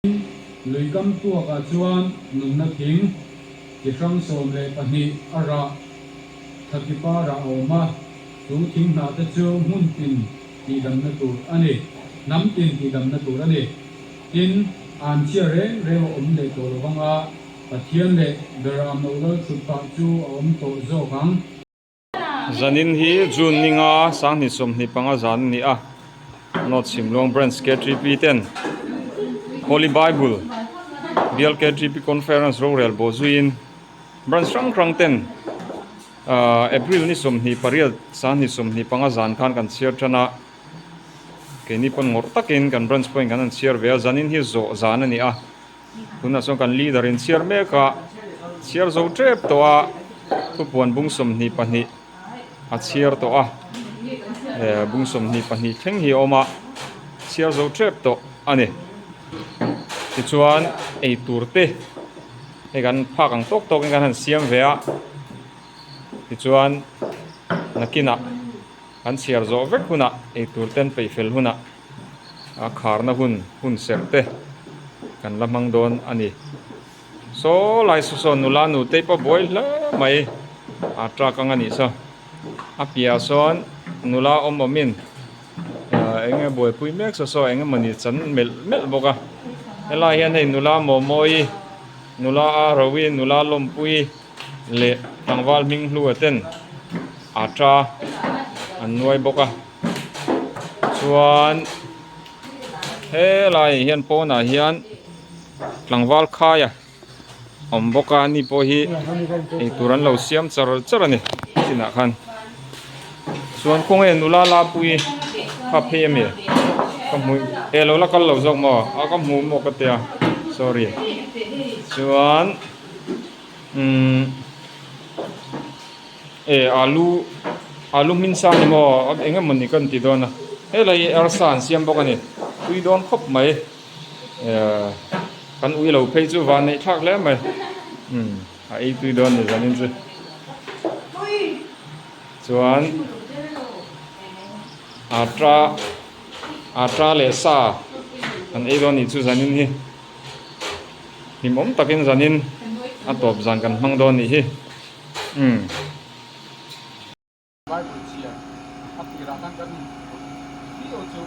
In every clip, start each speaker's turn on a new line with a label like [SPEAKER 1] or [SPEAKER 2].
[SPEAKER 1] Lui kam tuakah chuan nunna thing chi hrang 12 a rah thlakipa rah a awm a, chu thing hnah te chu hmun tin tihdamna tur a ni, hnam tin tihdamna tur a ni. Tin, an chhia reng reng a awm leh tawh lovang a, Pathian leh Beram lo lal thut pah chu a awm tawh zawk ang.
[SPEAKER 2] Zanin hi June ninga 2025 zan a ni a, North Chhimluang Branch KTP ten Holy Bible Bial KTP Conference rorel bawh zuiin Branch hrang hrang ten ahh April ni 28 2025 zan khan kan chhiar tan a, keini pawn ngawrh takin kan Branch pawhin kan han chhiar ve a, zanin hi zawh zan a ni a. Tunah chuan kan leader in chhiar mek a, chhiar zo tep tawh a, thupuan bung 22 a chhiar tawh a, eh bung 22 thleng hi a awm a, chhiar zo tep tawh a ni. Tichuan eitur te hei kan phak ang tawk tawk in kan han siam ve a, tichuan nakinah kan chhiar zawh vek hunah eitur te an peih fel hunah. a kharna hun hun serh te kan la hmang dawn a ni. Saw lai saw sawn nula nu te pawh buai hle mai a truck ang a nih saw a piahah sawn nula awm awmin ah eng nge buaipui mek saw saw eng emawni chan melh melh bawk a helai hian hei nula mawmawi nula a rowi nula lawmpui leh tlangval hming hlua ten a ta an nuai bawk a. Chuan helaiah hian pawnah hian tlangval khai a awm bawk a ani pawh hi eitur an lo siam char char a ni chinah khan chuan khawnge nula lapui kha phei ami ka hmu eh lo la kal lo zawk maw a ka hmu maw ka tia sorry chuan umm. Eh alu alu hmin sa ni maw eng emaw ni ka inti dawn a helai hi arsa an siam bawk a ni tui dawn khawp mai eh kan ui lo phei chu van neih thlak hle mai umm a ei tui dawn a ni zanin chu chuan ata ata leh sa an ei dawn a nih chu zanin hi hlimawm takin zanin a tawp zan kan hmang dawn a nih hi. Umm.
[SPEAKER 1] Bible chhiar a tirah khan kan input viau chu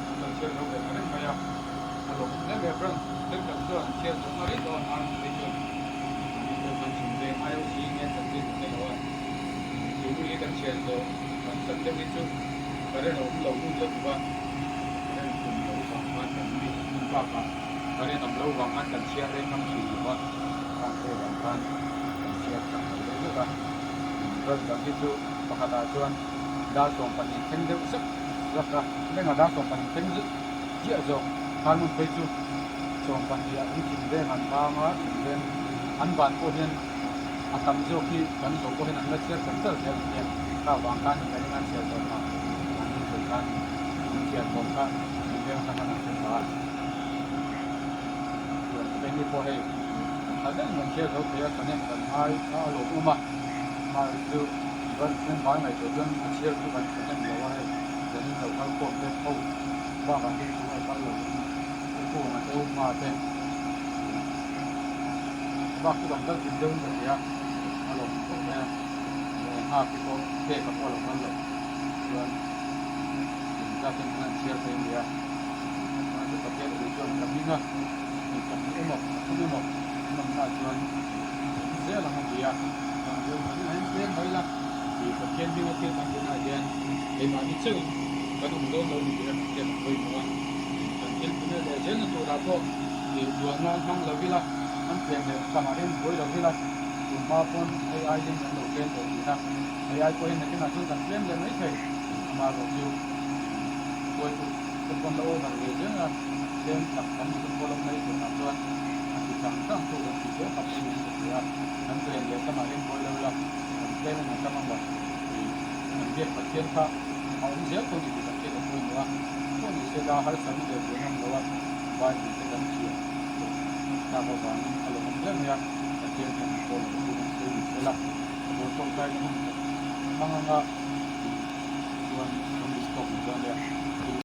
[SPEAKER 1] an lo chhiar zo ve ta reng mai a, a lawm hle mai a, branch thenkhat chuan chhiar zawh na rei tawh a, an phei chuan an pawh khan chhun veng IOC nge chanchin ka hre lo a, tunu hi kan chhiar zawh kan san deuh hi chu current a awm lo hun lutuk a, current tum loh vang khan kan miss hun bakah current awm loh vang khan kan chhiar reng ngam thin lo a. Khang te vang khan kan chhiat chak lo deuh deuh a, rawn dang hi chu pakhatah chuan dar 12 thleng deuh zak zak a, bengah dar 12 thleng ziah zawk khan hmun phei chu 12 ah in thing veng an bang a, thing veng an ban pawh hian a tam zawk hi kan zawh pawh hian an la chhiar char char zel ang hian kha vang khan in kan ingan chhiar zawh phah an insawi khan in chhiar thawm kha thing veng atang khan an hre pha a. Keini pawh hei tha deuhin kan chhiar zo thei a, thahnem kan ngai a, a lawmawm a, mahse chu ban then vai ngaihtuah chuan a chhiar chu kan thahnem lo a hei, zanin lo kal khawm te ho bakah hian tunah kal lo in u kunga te u hma te bak chu kan kal kim deuhin ka hria a lawmawm khawp mai a, nghak te pawh pek a pawh a lo kal lo chuan zat hian kan han chhiar thei a ni a. Mahse Pathian ui chuan ka hming a, mi pahnih emaw, pathum emaw an awmnaah chuan awm zel ang a ti a. Chuan Jerusalem ah hian tlem mai la, tih Pathian hminga thil kan tihnaah hian keimahni chauhin kan awm dawn lo ni tih a Pathian a pawimawh a. Kan thil tihna leh zelna turah pawh ih duahna hmang lo ila, an tlem leh tamah hian buai lo ila, tun hma pawn hei ai hian kan lo tlem tawh thin a, hei ai pawh hian nakinah chuan kan tlem leh maithei. Amaherawhchu hruaitu te pawn la over ve zel a, tlem tak kan ni hun pawh mai turah chuan a ti tang tang tu kan ti zel kha pawimawh in ka hria a, kan tlem leh tamah hian buai lo ila, kan tlem emaw tam emaw tih kan biak Pathian kha a awm zel tho ni tih kan hriat a pawimawh a, pawh ni se la harsatna leh buaina awm lo a, Bible te kan chhiar theih tak avangin a lawmawm hle mai a, Pathian hian a pawl lo hun an sawi ni se la, a bawl tawngtaina hun hmang anga. Chuan kan duh tawk mai dawn nia.